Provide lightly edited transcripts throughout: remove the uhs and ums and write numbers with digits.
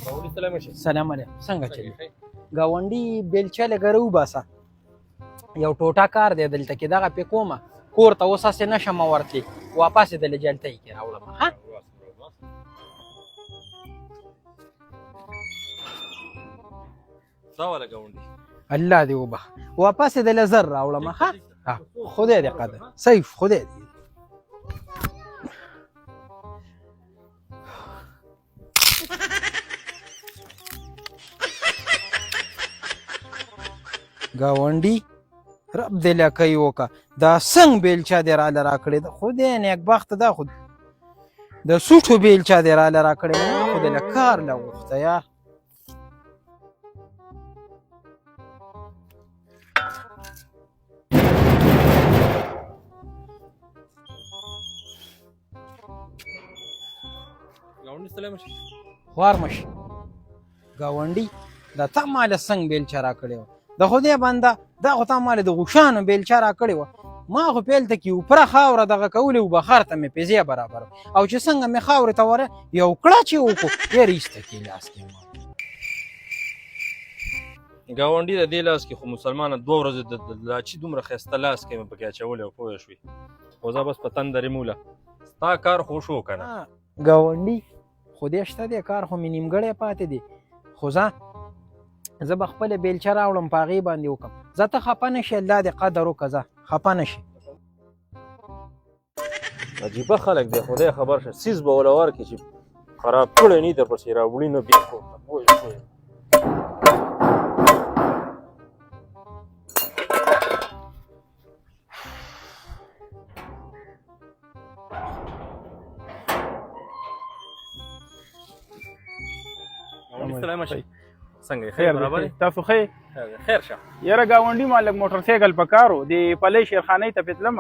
سلام علیکم، څنګه چلی ګاونډي؟ بیلچه لږه راوباسه، یو ټوټه کار دی دلته کې، دغه پې کومه کور ته اوس هسې نه شم ورتلی، واپس یې دله جلتۍ کې راوړم. ها دا والا ګاونډي، الله دې وبخ، واپس یې دله زر راوړم. ها خدای دې قدر سیف، خدای دې. ګاونډي رب دې لکۍ وکه، دا څنګه بیلچه دې راله راکړې ده؟ خدای نیکبخته، دا خو د سوټو بیلچه دې راله راکړې، ما خو دې له کار له غوښته یار. ګاونډي سلام شي. خوار مشي ګاونډي، دا تا ماله څنګه بیلچه راکړې وه؟ د خدای بنده، دا خو تا ماله د غوښانو بیلچه راکړې وه. ما خو پیل ته کې اوپره خاوره دغه کولې و، بخار ته مې پیزې برابر او چې څنګه مې خاورې ته وره یو کړه چې وکړو، یې ایسته کې لاس کې ما. ګاونډي د دې لاس کې خو مسلمانه دوه ورځې د لاچي دومره ښایسته لاس کې مې پکې اچولی او پوه شوې، خو زه بس په تندرې موله ستا کار خو شو که نه؟ ګاونډي خدای شته دی، کار خو مې نیمګړی پاتې دی، خو ځه زه به خپله بیلچه راوړم، په هغې باندې وکړم. ځه ته خفه نه شې، الله دې قدر وکړه، ځه خفه نه شې. عجیبه خلک دی، خدای خبر شه څیز به وله ورکړي چې خراب کړی نه درپسې راوړي، نه بیا کور ته پوه شوې. سلام شي، څنګه؟ خیر برابر، تاسو ښه؟ خیر شه. یاره ګاونډي، ما لږ موټر سایکل پکارو، د پلې شیرخانې ته پتلم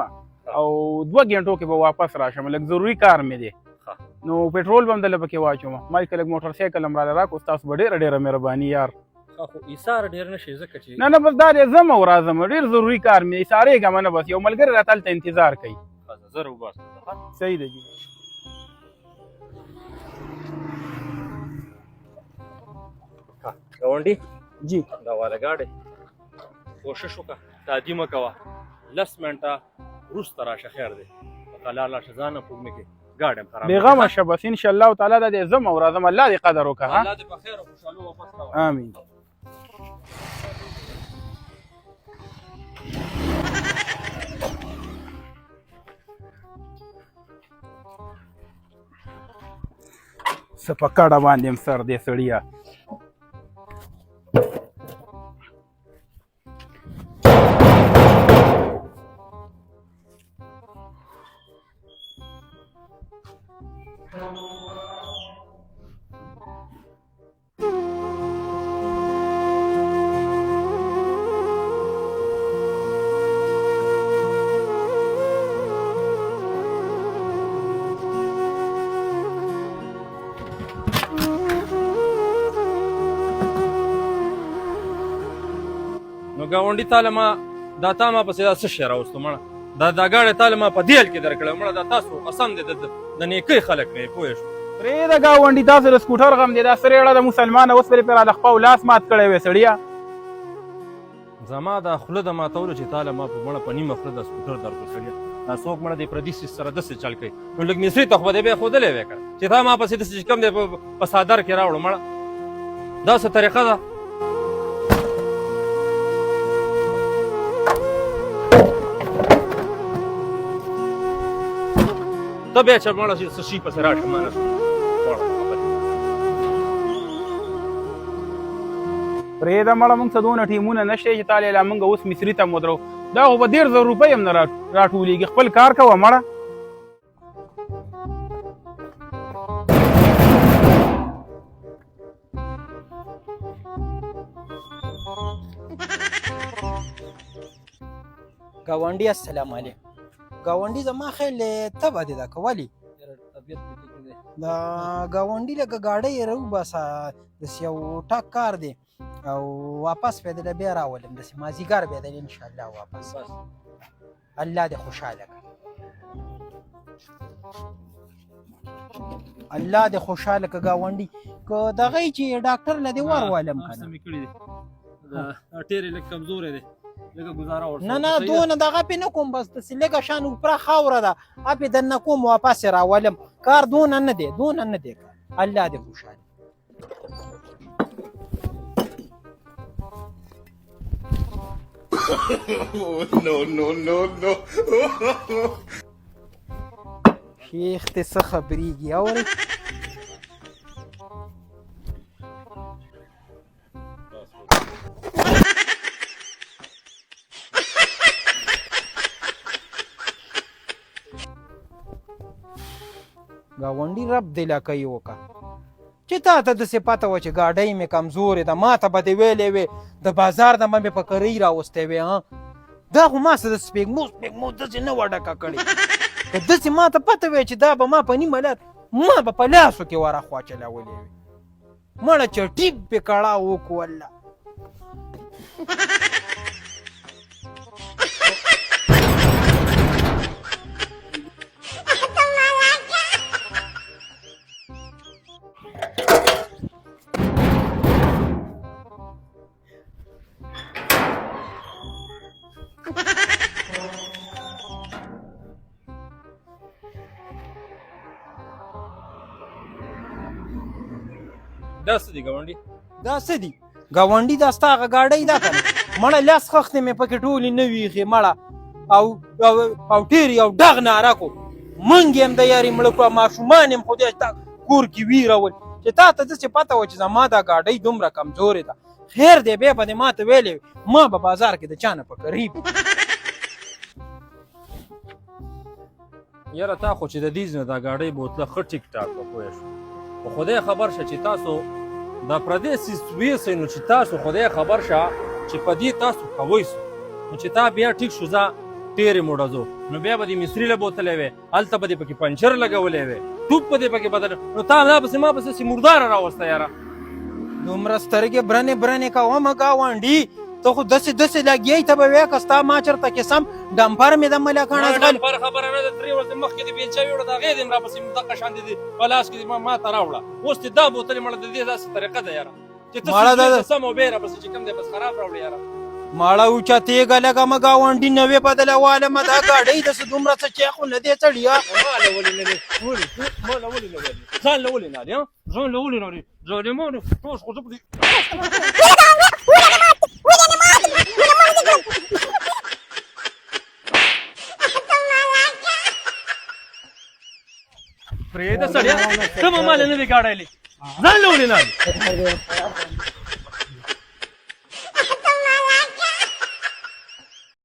او 2 غنټو کې به واپس راشم، لږ ضروري کار مې دی. نو پټرول به هم دله پکې واچوم. ما که لږ موټر سایکل هم راله راکړو، ستاسو به ډېره ډېره مهرباني یار. خو ایثار ډېر نه شي ځکه چې نه نه، بس دا دی ځم او راځم، ډېر ضروري کار مې، ایثارېږم نه، بس یو ملګری راته هلته انتظار کوي. زر وباسه. صحیح دی جي. ګاونډي جی. دا والا ګاډی کوشش وکړه تادي مه کوه، 10 منټه وروسته راشه، خیر دی، په قلار لاړ شه، ځان نه پوږ نه کړې، ګاډی هم خراب. بېغمه شه، بس ان شاء الله تعالی دا دی ځم او راځم، الله دې قدر وکړه. الله دې په خیر او خوشحالو واپس راوړه. آمین. څه په کډه باندې هم سر دی سړیه. نو ګاونډي تاله ما دا تا ما پسې دا څه شی راوستو مړه؟ دا دا ګاډی تاله ما په دې کې درکړی مړه، دا تاسو قسم دی د نیکۍ خلک نه پوه شو. پرېږده ګاونډي، تاسو د سکوټر غم دی، دا سرېړه د مسلمانه اوس پرې پرې راله خپه او لاس مات کړی وی سړیه. زما دا خوله د ماتولو چې تاله ما په مړه په نیمه خوله د سکوټر درکړو سړیه، دا څوک مړه د پردي څیز سره داسې چل کوي؟ نو لږ مصري ته خو به دې بیا ښودلی وی که چې تا ما پسې داسې چې کوم دی په څادر کې راوړو مړه، دا څه طریقه ده؟ ته بیا چې مړه څه شي پسې راشه ما نه پرېږده مړه، موږ څه دونه ټیمونه نشته چې تاله لا موږ اوس مصري ته مودرو، دا خو به 30,000 روپۍ هم نه راټولېږي، خپل کار کوه مړه. ګاونډي السلام علیکم. ګاونډي زما خیال دی تبه دې ده که ولې؟ دا ګاونډي لږه ګاډۍ یې راوباسه، داسې یو ټاک کار دی او واپس به دله بیا راولم، داسې مازدیګر به دله انشاءالله واپس. الله دې خوشحاله کړه. الله دې خوشحاله که ګاونډي، که دغه یې چې ډاکټر له دې ور والم که نه. مې کړي دي، دا ټیرې لږ کمزوری دی، لږه ګزاره ورسره. نه نه، دونه دغه پې نه کوم، بس داسې لږه شان اوپره خاوره ده اپې دننه کوم، واپس یې راولم. کار دونه نه دی، دونه نه دی کار. الله دې خوشحاله. No, no, no, no. شیخ ته څه خبرېږي اورې؟ ګاونډي رب دې لکۍ وکړه چې تا ته داسې پته وه چې ګاډۍ مې کمزورې ده، ما ته به دې ویلې وې، د بازار نه به مې په کرۍ راوستی وې. ها دا خو ما سره د سپېږمو سپېږمو داسې نه وه ډکه کړې. که داسې ما ته پته وی چې دا به ما په نیمه لار ما به په لاسو کې ورخوا چلولې وې. مړه چې ټیپ پې کړاو وکړو والله. دا څه دي ګاونډي؟ دا څه دي ګاونډي؟ دا ستا هغه ګاډۍ ده که نه؟ مړه لاس خښتې مې پکې ټولې نه وي مړه، او او او ټیر یو ډغ ناره کو، مونږ یې هم د یاري مړه کړو، ماشومان یې هم خدای تا کور کې ویرول. چې تا ته داسې پته وه چې زما دا ګاډۍ دومره کمزورې ده، خیر دی بیا به دې ما ته ویلې وي، ما به بازار کې د چا نه په قریب. یاره تا خو چې د دې نه دا ګاډۍ بوتله ښه ټیک ټاک وه، پوه شو، خو خدای خبر شه چې تاسو دا پردی څیز ویسئ، نو چې تاسو خدای خبر شه چې په دې تاسو کوئ څه. نو چې تا بیا ټیک شو ځه ټیرې مو ډزو، نو بیا به دې مصري له بوتلی وی، هلته به دې پکې پنچر لګولی وی، ټوپ به دې پکې بدل. نو تا دا پسې ما پسې سې مرداره راوسته یاره. دومره سترګې برنې برنې کوه مه ګاونډي، ته خو داسې داسې لګیې ته به وایې که ستا ما چېرته کې سم ډمپر مې د ملکڼه ځغل. ډمپر خبره نه ده، 3 ورځې مخکې دې بیلچه ویوړه، د هغې دې هم راپسې دقه شان دې په لاس کې دې ما ته راوړه، اوس دې دا بوتلې مړه د دې داسې طریقه ده یاره چې ته مړه ده. سم او بیا راپسې چې کوم دی بس خراب راوړې یاره. ماړه اوچتېږه لږه مه ګاونډي، نوې بدله والمه دا ګاډۍ داسې دومره څه چې خو نه دی څړیا. ماله ولې نه دی؟ ولې ماله ولې نه ولې؟ ځان له ولې نه دی؟ ځان له ولې نه دی؟ ظالمانو اوس خو زه په دې پرېږده سړیه، ته به ماله نه دی ګاډی ځان له ولې نه دی؟